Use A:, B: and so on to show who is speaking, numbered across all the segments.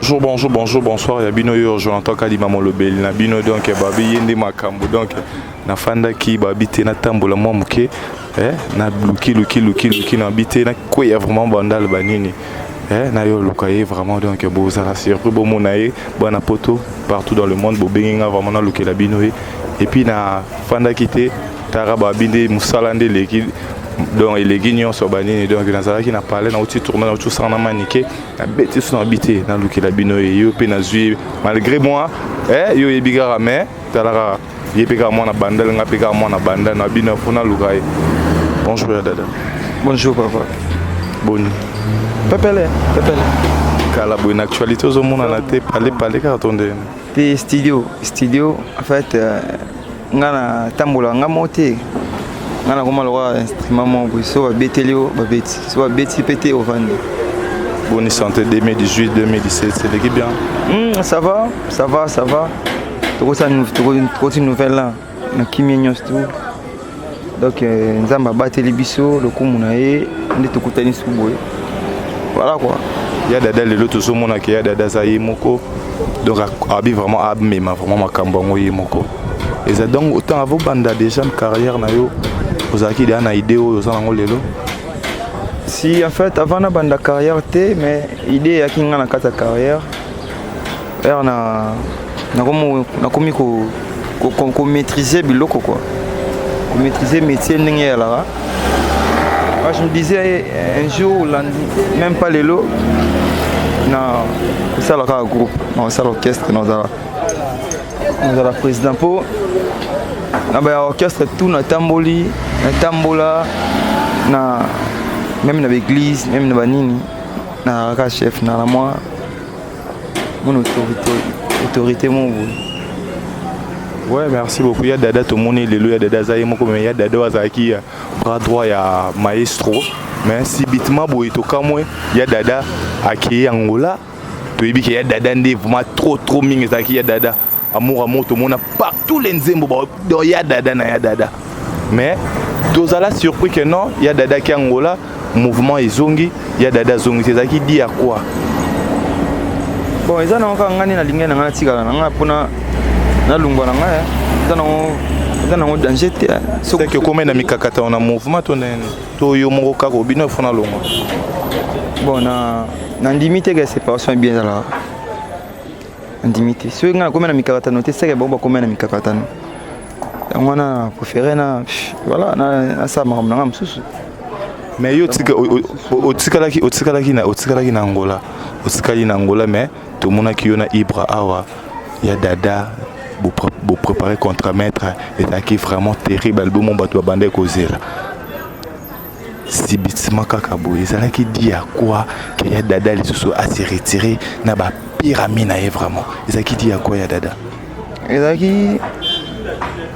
A: Bonjour, bonjour, bonjour, bonsoir. Ya bino yo Jonathan Kadima Molobeli na bino donc babi yende makambo donc nafandaki babi te natambola mwa moke eh, na luki luki luki luki na bi te nakweya vraiment bandal banini eh, na yo luka ye vraiment donc bozala surpris bomona ye bana poto partout dans le monde bobengi nga vraiment nalukela bino ye et puis nafandaki te tara babi nde mosala nde eleki donc eleki nyonso banini donc nazalaki na palais nauti tourne nauti osala na manike nabeti so na bi te nalukela bino ye yo mpe nazwi malgré moi eh, yo oyebi kaka mais tala kaka ye mpe kaka mwana bandal nga mpe kaka mwana bandal na bino fo naluka ye. Bonjour ya dada.
B: Bonjour papa.
A: Boni?
B: Pepele pepele.
A: Kala boye na actualité ozomonana te, pale pale kaka to ndeni?
B: Te, studio studio. En fait nga na tambola nga moko te, nga nakoma lokola instrument moko boye, so babeteli yo babeti, so babeti mpe te ovandi.
A: Boni santé? 2018 2017 eleki bien?
B: Ça va, ça va, ça va. Tokoti nouvelle là na kimia nyonso tu, donc Nzambe abateli biso, lokumu na ye nde tokutani suku boye, voilà quoi.
A: Ya dada, lelo tozomonaka ya dada aza ye moko, donc abi vraiment amema vraiment makambo yango ye moko eza. Donc autant avobanda déjà carrière na yo, ozalaki deja na idée oyo oza nango lelo?
B: Si, en fait avant nabanda carrière te, mais idée eyaki nga na kati ya carrière ere na nakomi komaîtriser biloko quoi, komaîtriser métier ndenge eyalaka. Moi, je me disais un jour, même pas lelo, na kosala kaka groupe, na kosala orchestre, nazala président, mpo na baya orchestre tout natamboli, natambola na même na baéglise, même na banini, nazalaka chef, na mwa mon autorité mo boye.
A: Ouais, merci beaucoup ya dada. Tomoni lelo ya dada aza ye moko, mais ya dada oyo azalaki bras droit ya maestro, mais subitement boye tokamwe, ya dada akei Angola. Toyebi ke ya dada nde vraiment trop trop mingi ezalaki ya dada amour amour, tomona partout les nzembo donc ya dada na ya dada, mais tozala surpris que non, ya dada aki Angola, mouvement ezongi, ya dada azongi te. Ezalaki dû à quoi?
B: Bon, eza nango kaka ngai nde nalingai na ngai natikala na ngai mpona nalungwa na ngai, eza nango danger te.
A: Soki okomai na mikakatano na mouvement to nini to yo moko kaka obino efo nalongwa?
B: Bon, na nandimi te ke séparation bien ezalaka, nandimi te. Soki ngai nakomi na mikakatano te, seke bango bakomi na mikakatano. Yango wana préféré na voilà, nasala makambo na ngai mosusu.
A: Mais yo otikalaki na Angola, otikali na Angola, mais tomonaki yo na Ibra awa ya dada bopréparé contremaître, ezalaki vraiment terrible, album bato babandaki kozela. Subitement kaka boye, ezalaki dû à quoi ke ya dada lisusu ase retire na bapyramide na ye? Vraiment ezalaki dû à quoi, ya dada?
B: Ezalaki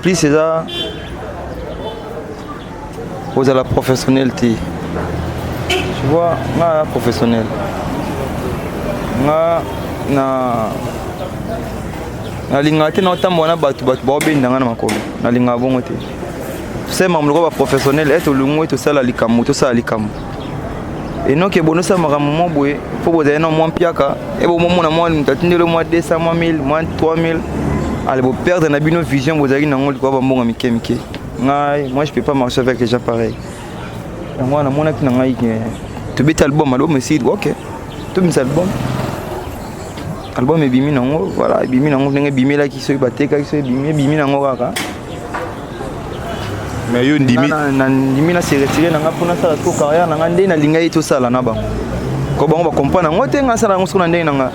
B: plus eza kozala professionnel te. Tu vois, nga professionnel, nga na nalingaka te naotambola na bato, bato baobenda nga na makolo, nalingaka bongo te. Se makambo lokola baprofessionnel ete olungu tosala likambo, tosala likambo enoki ebono, osala makambo mo boye fo bozali na mwa mpiaka ebomomona mwa moto atindeli mwa 200, mwa 1000, mwa 3000, ale boperdre na bino vision bozalaki nango likolo bambongo mike mike. Ngai, moi je peux pas marcher avec les gens pareil. Yango wana namonaki na ngai ke tobeti album, album esili, ok, tobimisa album. Album ebimi nango, voilà, ebimi nango ndenge ebimelaki, soki batekaki, soki ebimi, ebimi nango kaka.
A: Mais yo ndimi?
B: Nandimi na se retire na nga mpo nasala siko carrière na nga nde nalingai tosala na bango, ko bango bacomprendre yango te. Nga asala yango siko na ndenge na nga.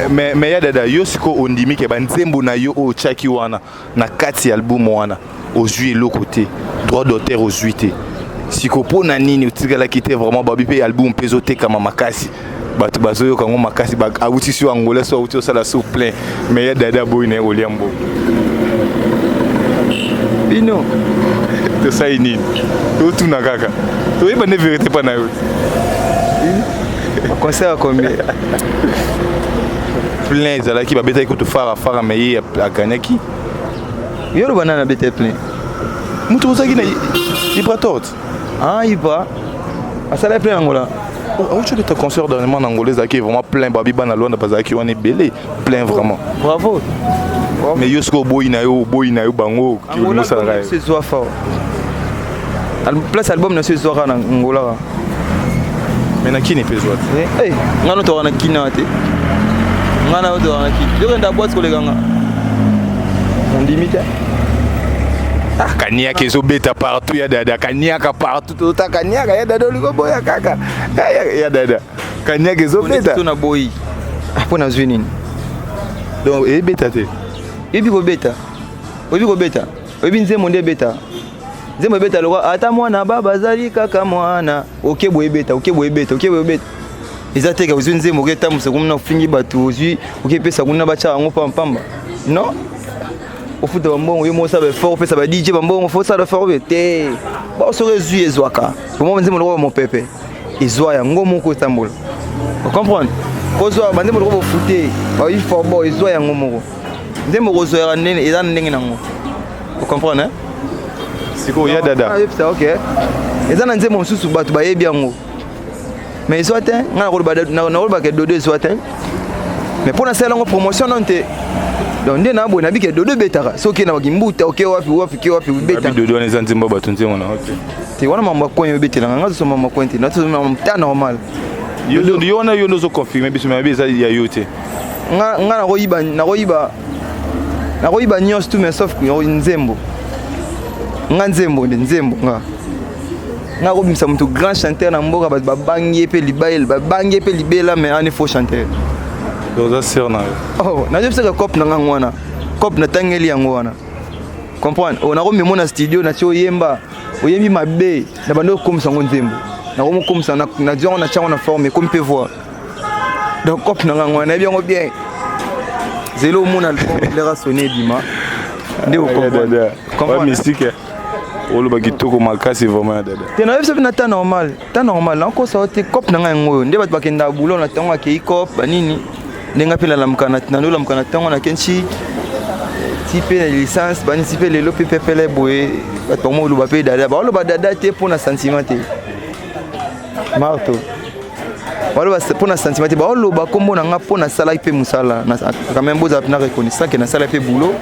A: Mais ya Dada, yo sikoyo ondimi ke banzembo na yo oyo otiaki wana na kati ya album wana, ozwi eloko te, droit d'auteur ozwi te. Siko mpo na nini otikalaki te? Vraiment, babi mpe album mpe ezotekama makasi, bato bazoyoka yango makasi, awuti so Angola, so awuti osala so plein, mais ya Dada boyi na ye kolia mbongo.
B: Bino.
A: Tosali nini? Totuna kaka, toyeba nde vérité mpa na yo.
B: Concert ya combien?
A: Plein ezalaki, babetaki kutu fara fara, mais ye aganyaki.
B: Yo loba nani abeta plein?
A: Moto ozalaki na Ibrator.
B: Ah, Ibra asala plein Angola.
A: Auti obeta concert dernièrement na Angola, ezalaki vraiment plein. Babi bana Lwanda bazalaki wana ebele, plein vraiment.
B: Bravo.
A: Mais yo soki oboyi na yo, oboyi na yo bango.
B: Osalaka ezwa fort place, album na so ezwaka na Angola kaka.
A: Mais na Kini mpe ezwa
B: te. Nga no toka na Kini awa te, nga na yo toka na Kini, yokenda boîte koleka nga, ondimi te.
A: Ah, kaniaka ezobeta partout ya Dada, kaniaka partout, tota kaniaka ya Dada, olingo boya kaka ya Dada, kaniaka ezobeta.
B: To na boyi mpo nazwi nini?
A: Donc eyebeta te.
B: Oyebi kobeta, oyebi kobeta, oyebi nzembo nde ebeta. Nzembo ebeta lokwa ata mwana baba azali kaka mwana, oke boye ebeta, oke boye ebeta, oke boye ebeta. Eza teke ozwi nzembo, oke tambusa kuna, ofingi bato, ozwi okepesa kuna, batya yango pambapamba. Non, ofuta bambongo yo moko, osala baeffort, opesa ba DJ bambongo, fo osala effort oyo te. Bao soki ezwi, ezwaka vraiment nzembo lokola mopepe, ezwa yango moko, etambola. Ocomprendre? Kozwa banzembo lokola bofute bayi forbo, ezwa yango moko. Nzembo kozwaka ndenge eza na ndenge nango, ocomprendre?
A: Sikoyo ya Dada.
B: Ok, eza na nzembo mosusu bato bayebi yango, mais ezwa te. Ngai nakolobaka Dodo ezwa te, mais mpo nasala yango promotion non te. Donc nde na boye nabike Dodo ebetaka, soki na bakimbuta, oke wapi wapi, ke wapi.
A: Obeta Dodo wana eza nzembo bato, nzembo na te.
B: Te, wana mambo ya coin obetelanga nga, tosoma mambo ya coin te, natosoma ta normal.
A: Yo wana, yo nde ozoconfirme biso, mais eza ya yo te.
B: Nga nakoyiba, nakoyiba, nakoyiba nyonso tu, mais sauf nzembo. Nga nzembo nde nzembo. Nga kobimisa moto grand chanteur na mboka, bato babangi ye mpe libaele, babangi ye mpe libela, mais ani faux chanteur.
A: Oza sœur na yo.
B: Oh, nazobisaka cope na ngango wana, cope natangeli yango wana, comprendre? Oh, nakomema na studio, natie oyemba, oyembi mabe, na bandi okomisa yango nzembo, nakomokomisa, nazwi yango, natia yango na forme, ekomi mpe voix. Donc cope na ngango wana, nayebi yango bien. Zelo omona album lera soni ebima nde.
A: Okomprendre? Oloba kitoko makasi vraiment ya Dada.
B: Te, nayebi soki na temps normal, temps normal nakosa yo te. Cope na ngai yango oyo nde bato bakendaka boulot na ntango, akei cope banini, ndenge mpe nalamuka, nandolamuka na ntango, nakenci ti mpe na licence banisi mpe lelo mpe pepele boye. Bato bango oloba mpe Dada, baoloba Dada te mpo na sentiment te, marto baloba mpo na sentiment te, baoloba nkombo na nga mpo nasalaki mpe mosala quand même. Bozala mpe na reconnaissant ke nasalaki mpe boulot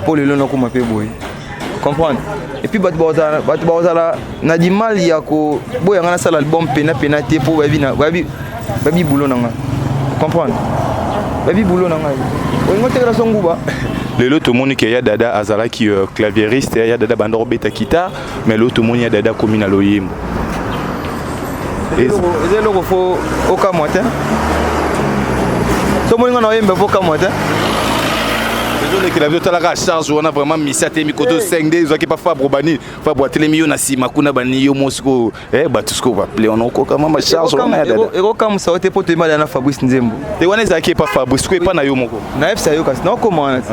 B: mpo lelo nakóma mpe boye, comprendre? Et puis bato bakozala na du mal ya koboya nga nasala album pena pena te, mpo bayebi boulot na nga, comprendre? Bayebi boulot na ngai. Olingo otekela so nguba.
A: Lelo tomoni ke ya Dada azalaki clavieriste, ya Dada banda kobeta guitare, mais lelo tomoni ya Dada akomi na loyembo.
B: Eza eloko fo okamwa te. So omoni nga na oyemba, fo okamwa te.
A: Ezolekela biso, talaka charge wana vraiment misi atelemi koto 5 nde ezwaki pa Fabre, bani Fabre atelemi yo na nsima kuna, bani yo mo sikoyo bato sikoyo baple wana, okoka mama charge wana ya Dada?
B: Ekokamwisa yo te mpo toyembala na Fabrice nzembo.
A: Te, wana ezalaki epa Fabrice, sikoyo epa na yo moko.
B: Nayebisa yo kasi, naokoma wana te.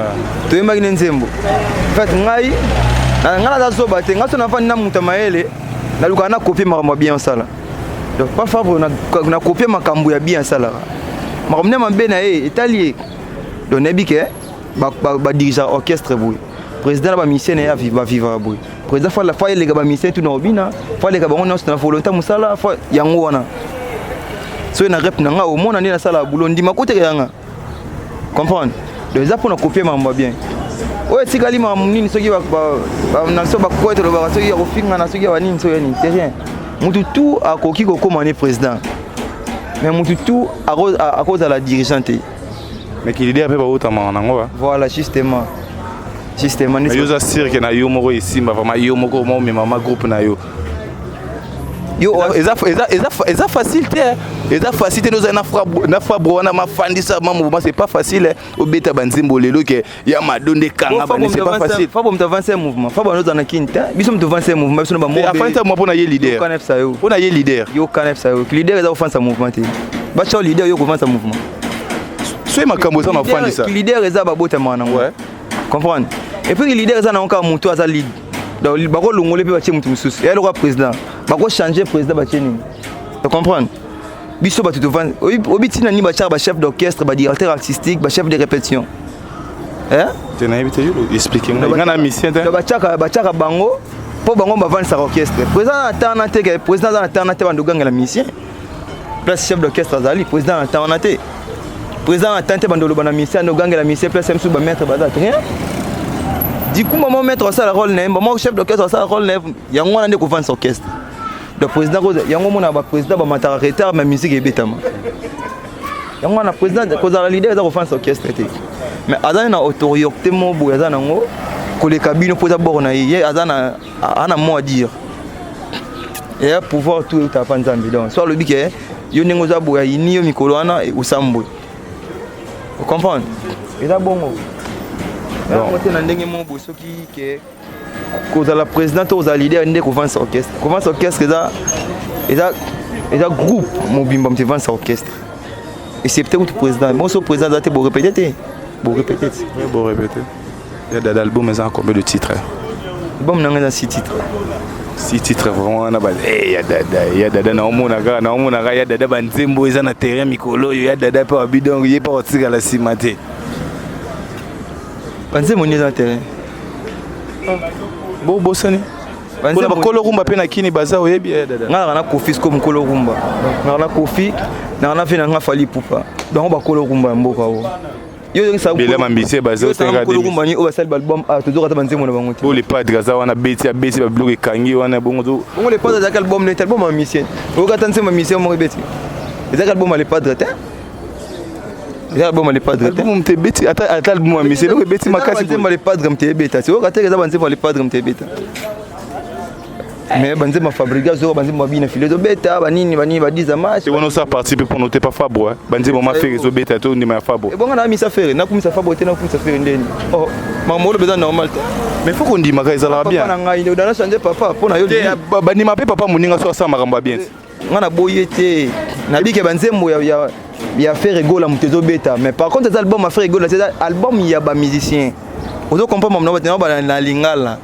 B: Toyembaki ne nzembo. En fait ngai naza zoba te. Ngai so nafandi na moto ya mayele, nalukaka na kopie makambo ya bien osala. Donc pa Fabre, na kopie makambo ya bien asalaka, makambo nde mabe na ye etali ye. Donc nayebi ke badirigeaka orchestre boye, président na bamusicien na ye bavivaka boye. Président fa eleka bamusicien tu na obina, fa aleka bango nyonso na volonté mosala fa yango wana. Soki na rep na nga, omona nde nasala boulot, ndima koteka yanga, comprendre? Donc eza mpona kopie makambo ya bien oyo etikali. Makambo nini soki na biso bakoye, tolobaka soki ya kofingana, soki ya banini, soki ya nini, c'est rien. Mutu tu akoki kokóma ne président. Mais mutu tout akozala dirigeant te.
A: Mais ki leader mpe baotamaka nango.
B: Voilà, justement, justement.
A: Yo oza sûr que na yo moko esimba vraiment, yo moko omema ma groupe na yo?
B: Yo.
A: Eza facile te, eza facile te. Ozali na Fabro wana, mafandisa ma mouvement, c'est pas facile. Obeta banzembo lelo ke ya mado nde kanga bani, c'est pas facile.
B: Fabo moto avance mouvement, Fabo anoza na kini te. Biso moto avance mouvement, biso na
A: bamo. Afandisa mouvement mpona ye leader.
B: Yokanefsa yo.
A: Mpona ye leader.
B: Yokanefsa yo, leader eza kofandisa mouvement te. Batya leader, yo kofandisa mouvement.
A: Soki makambo eza na ofandisa.
B: Leader eza babotamaka nango, comprendre? Et puis leader eza nango kaka moto aza lead. Donc bakolongole mpe batie moto mosusu ya lokola président, bakochange président, batie nini, comprendre? Biso bato tovandi, oyebi ntina nini batiaka bachef d'orchestre, badirecteur artistique, bachef de répétition?
A: Te, nayebi te, yo explique nga na musicien te.
B: Batiaka bango mpo bango bavandisaka orchestre. Président na temps wana te, ke président aza na temps wana te, bando ogangela musicien place chef d'orchestre azali. Président na temps wana te, président na temps te, bando oloba na musicien, ando ogangela musicien place mosusu bamaître baza rien. Du coup, mama maître asala rôle na ye, mama chef d'orchestre asala rôle na ye. Yango wana nde kovandisa orchestre. Donc président, yango omona baprésident bamataka retard, ma musique ebetama. Yango wana président kozala leader eza kofandisa orchestre te, mais aza na autorité mo boye, aza nango koleka bino mpo eza bord na ye. Ye aza na mot à dire, eya pouvoir tout eutaka mpa Nzambe. Donc so alobi ke yo ndenge oza boye, ayini yo mikolo wana, osambwe, ocomprendre? Eza bongo, yango te na ndenge moko boye. Soki ke kozala président to kozala leader nde kovandisa orchestre, kovandisa orchestre eza groupe mobimba moto evandisa orchestre, excepté kutu président. Bon, so président aza te, borépété te, borépété te.
A: Borépété. Ya Dada, album eza combien de titres?
B: Album nanga eza 6 titres.
A: 6 titres vraiment wana ba ya Dada, ya Dada, naomona kaka, naomona kaka ya Dada. Banzembo eza na terrain mikolo oyo ya Dada mpe babi, donc ye mpe kotikala nsima te.
B: Banzembo nini eza na terrain?
A: Bobosani mpona bakolo rumba mpe na kini baza, oyebi ya Dada.
B: Nga naka na Kofi siko mokolo rumba, naka na Kofi, naka na ve na nga Fally Ipupa. Bango bakolo rumba ya mboka o.
A: Belama mbisi baza.
B: Mokolo rumba ni oyo basali baalbum tozoka ata banzembo na bango te.
A: Oyo Le Padre aza wana, beti abeti babiloko ekangi wana bongo.
B: Bongo Le Padre azalaki album neti album ya musicien, oyoka ata nzembo ya musicien moko ebeti? Ezalaki album ya Le Padre te, eza album ya Le Padre te.
A: Album te ebeti, ata album ya musicien eloko ebeti makasi.
B: Banzembo ya Le Padre moto ebeta te, oyoka te? Eza banzembo ya Le Padre moto ebeta, mais banzembo ya Fabregas oyo, banzembo babina file ezobeta, banini banini, badiza match.
A: Wana osala parti mpe mpono te pa Fabro, banzembo ma Ferre ezobeta to ndima ya Fabro.
B: Ebonga na misa Ferre, nakumisa Fabro te, nakumisa Ferre ndeni? Oh, makambo oloba eza normal te.
A: Mais faut kondimaka, ezalaka bien.
B: Papa na ngai nde odana change papa mpo na yo.
A: Bandima mpe papa moninga so asala makambo ya bien.
B: Nga naboyi te, nabike banzembo ya Ferre Gola moto ezobeta, mais par contre eza album ya Ferre Gola, eza album ya bamusicien. Ozo comprendre na lingala?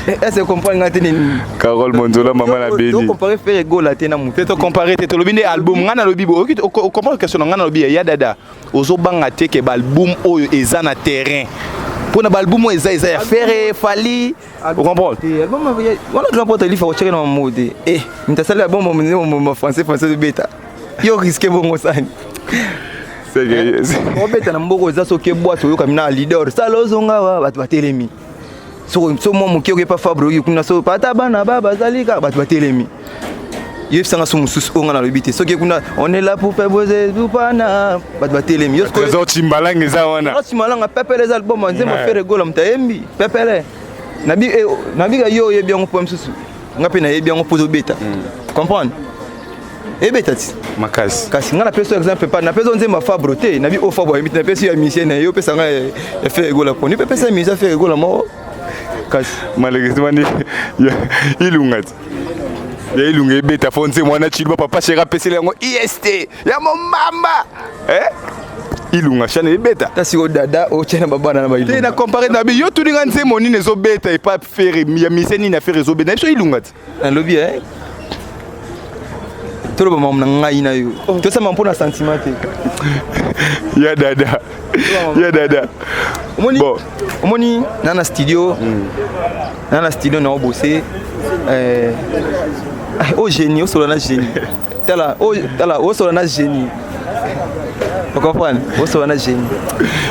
B: Est-ce que comprendre nga te nini?
A: Carole Monzola, mama na beni.
B: Comparer Ferre Gola te na moto.
A: Te, tocompare te, tolobi nde album. Nga nalobi bo oki comprendre question na nga. Nalobi ya Dada, ozobanga te ke baalbum oyo eza na terrain, mpona baalbum oyo eza ya Ferre, Fally, ocomprendre?
B: Album wana, grand porte elifa kotyaka na mamo te. Eh, moto asali album ma français, français obeta, yo risque bongo sani obeta na mboka. Eza soki ebwate, oyokami na leader sala, ozonga wa bato batelemi. So mwa moke okepa Fabre, oyoki kuna so pata bana ba bazali kaka, bato batelemi. Yebisanga so mosusu oyo nga nalobi te. Soki kuna on est là pour faire bosser tupana, bato batelemi. Yo
A: Trésor Chimbalanga eza wana.
B: Chimbalanga pepele, eza album nzembo Ferre Gola moto ayembi pepele. Nabika yo oyebi yango mpo mosusu nga mpe nayebi yango mpo ozobeta, comprendre? Ebeta ti.
A: Makasi.
B: Kasi nga napesi exemple pa, napesi nzembo ya Fabro te, nabi oyo Fabro ayembi te. Napesi ya musicien na ye, opesa nga ya Ferre Gola poni mpe pesa musicien Ferre Gola moko kasi.
A: Malheureusement ni Ilunga ti ya Ilunga ebeta fo nzembo wana Chiluba, papa chéri apeseli yango ist ya mombamba, eh? Ilunga chane ebeta.
B: Ta sikoyo Dada otya na babana na
A: te na compare na bi yo tuninga nzembo nini ezobeta epa Ferre, ya musicien nini ya Ferre ezobeta na biso Ilunga ti.
B: Nalobi e toloba makambo na ngai na yo, tosama mpo na sentiment te.
A: Ya Dada, ya Dada.
B: Omoni, omoni na studio, na studio na obose o génie, osola na génie. Tala, tala, osola na génie, ocomprendre? Osola na génie.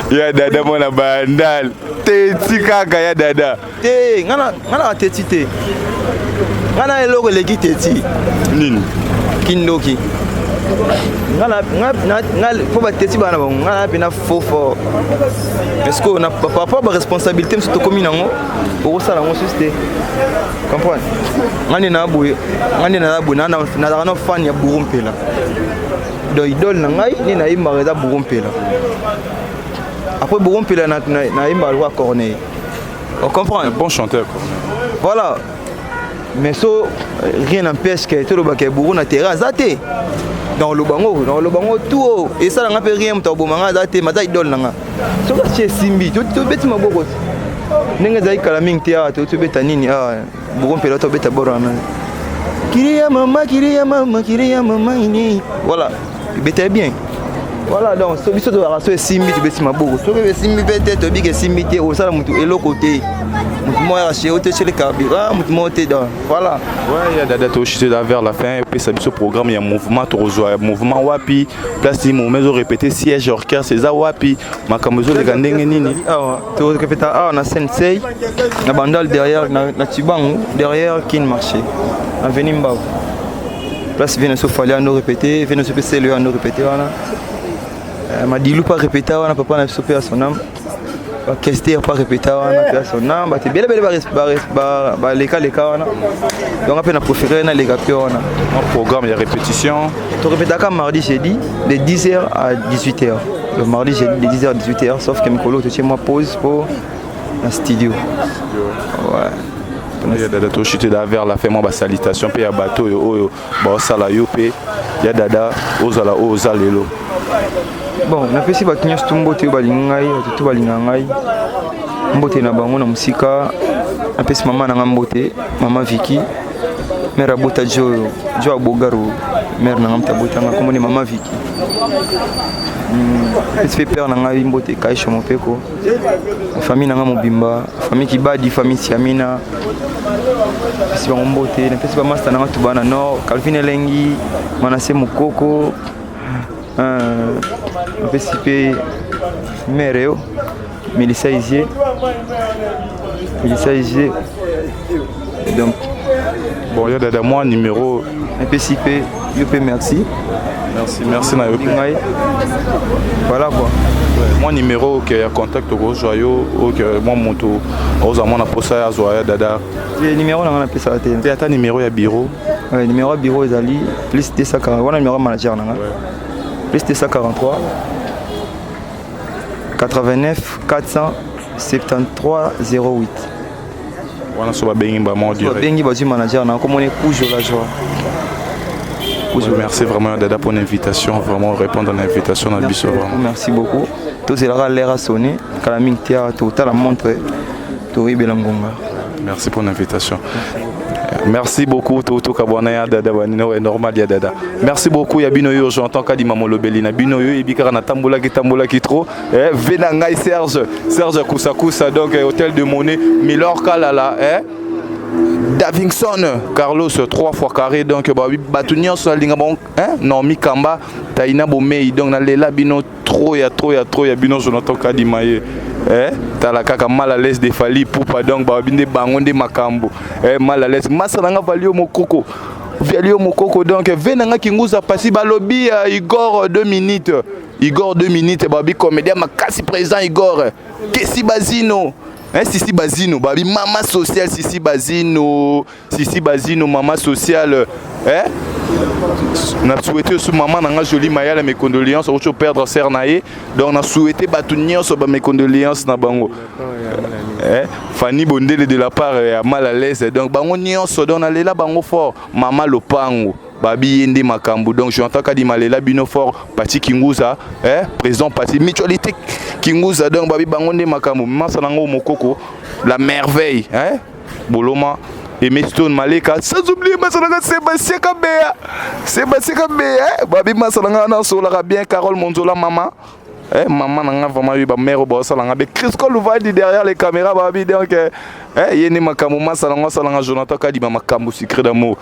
A: Ya Dada, mwana Bandal teti kaka ya Dada.
B: Te, nga na teti te, nga na eloko eleki teti.
A: Nini?
B: Kindoki. Nga mpo batesi bana bango, nga na mpena faux fort. Est-ce que na par rapport ba responsabilité mosusu tokomi nango, okosala yango susu te, comprendre? Nga nde naa boye, nga nde naza boye, nazalaka na fan ya Bouro Mpela. Donc idole na ngai nde nayembaka eza Bouro Mpela. Après Bouro Mpela, nayembaka lokola Corneille, ocomprendre?
A: Bon chanteur, quoi.
B: Voilà, mais so rien n'empêche que tolobaka Bouro na terrain aza te. Donc oloba ngo, na oloba ngo tout oyo esalanga mpe rien. Moto aboma nga aza te, maza idole na nga. Soki atie esimbi, tobeti maboko ndenge ezali kala mingi te. Awa tobeta nini? Awa Bouro Mpela, tobeta boro wana, kiria mama, kiria mama, kiria mama ini. Voilà, ebeta bien. Voilà, donc so biso tozalaka, so esimbi tobeti maboko, soki esimbi mpe te, tobika esimbi te. Osala motu eloko te, motu moko yaka chéri te, chéri carburant, motu moko te. Donc voilà.
A: Ouais, ya Dada, tochite là vers la fin. Epesa biso programme ya mouvement. Tokozwa mouvement wapi? Place nini mouvement ezorépété? Siège orchestre eza wapi? Makambo ezoleka ndenge nini?
B: Awa torépéta awa na Sensei, na Bandal, derrière na Tibangu, derrière Kin Marché, avenue Mbavu, place vie na so fali ando répété, vie na so mpe sele ando répété wana. Madilu pa répéta wana, papa na biso mpe ya sonam, bakester pa répéta wana mpe ya sonam, bato ebelebele balekaleka wana. Donc mpe na préféré naleka mpe wana.
A: Mwa programme ya répétition?
B: Torépétaka mardi, jeudi, de 10h à 18h. Le mardi, jeudi, de 10h à 18h, sauf que mikolo totie mwa pause po na studio, ouais.
A: Ya Dada, tochite da vers la fin. Mwa basalutation mpe ya bato oyo baosala yo mpe ya Dada ozala oyo oza lelo.
B: Bon, napesi bato nyonso tu mbote oyo balingi ngai, bato tu balinga ngai, mbote na bango na mosika. Napesi mama na ngai mbote, mama Viki, mare abota jo jo abogaro, mare na ngai moto abotanga, komoni mama Viki. Napesi mpe père na ngai mbote, Kaisho Mopeko, famille na ngai mobimba, famille Kibadi, famille Siamina, napesi bango mbote. Napesi bamaster na ngai tuba na nord, Calvin Elengi, Manase Mokoko. Napesi mpe mare yo Melissa Isie, Melissa Isie, donc.
A: Bon, ya Dada, mwa numéro.
B: Napesi mpe yo mpe merci.
A: Merci, merci na yo mpe.
B: Ngai, voilà quoi.
A: Mwa numéro oke ya contact okozwa yo, oke mwa moto ozwa mwana posa azwa ya Dada.
B: Numéro na ngai napesaka te.
A: Te, ata numéro ya bureau.
B: Ouais, numéro ya bureau ezali plus 240 wana, numéro ya manager na ngai, plus 243 89 473 08.
A: Wana so babengi bamo direct.
B: Babengi, bazwi manager na komona Kujo la Joie.
A: Ouais, merci vraiment Dada pour l'invitation, vraiment répondre à l'invitation na biso vraiment.
B: Merci beaucoup. Tozelaka l'heure asonné kala mingi te awa, totala montre, toyebela ngonga.
A: Merci pour l'invitation. Merci beaucoup Toto Kabwana ya Dada banino est normal ya Dada. Merci beaucoup ya bino yo, j'entends Kadima Molobeli na bino yo ebi kaka na tambola ki tambola ki trop. Eh vena ngai Serge, Serge Kusa Kusa, donc hôtel de monnaie Milor Kalala, eh Davidson Carlos trois fois carré, donc ba bato nyonso alinga bon, hein, Naomi Kamba, Taina Bomei, donc na lela bino trop ya trop ya trop ya bino Jonathan Kadima ye. Eh tala kaka mal à l'aise de Fally Ipupa, donc ba binde bango nde makambo. Eh mal à l'aise masa nanga valio mokoko. Valio mokoko, donc ve nanga kinguza pasi balobi Igor 2 minutes. Igor 2 minutes, babi comédien makasi, président Igor. Kessi Bazino. Hein, Sisi Bazino, babi mama sociale Sisi Bazino, Sisi Bazino mama sociale. Hein? Na souhaité aussi maman nanga Jolie Mayala mes condoléances, au perdre sœur na ye. Donc na souhaité bato nyonso ba mes condoléances na bango. Eh, Fanny Bondele de la part ya mal à l'aise. Donc bango nyonso, donc na lela bango fort, mama Lopango. Babi yende makambo, donc j'entends Kadima lela bino fort, Pati Kinguza, eh président Pati mutualité Kinguza, donc babi bango nde makambo, masa nango mokoko la merveille, hein Boloma et Stone Maleka, sans oublier masananga Sébastien Kabea, Sébastien Kabea, babi masananga na solaka bien, Carole Monzola mama. Eh, maman nanga vraiment eu ba mère ba sala nga be Crisco Luvadi derrière les caméras, babi donc eh yene makambo masala nga sala nga Jonathan Kadima makambo secret d'amour.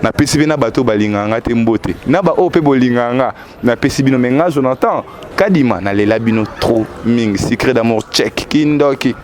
A: Na pesi bino bato balinga nga te mbote. Na ba oyo pe bolinga nga na pesi bino, mais nga Jonathan Kadima na lela bino trop mingi. Secret d'amour check kindoki.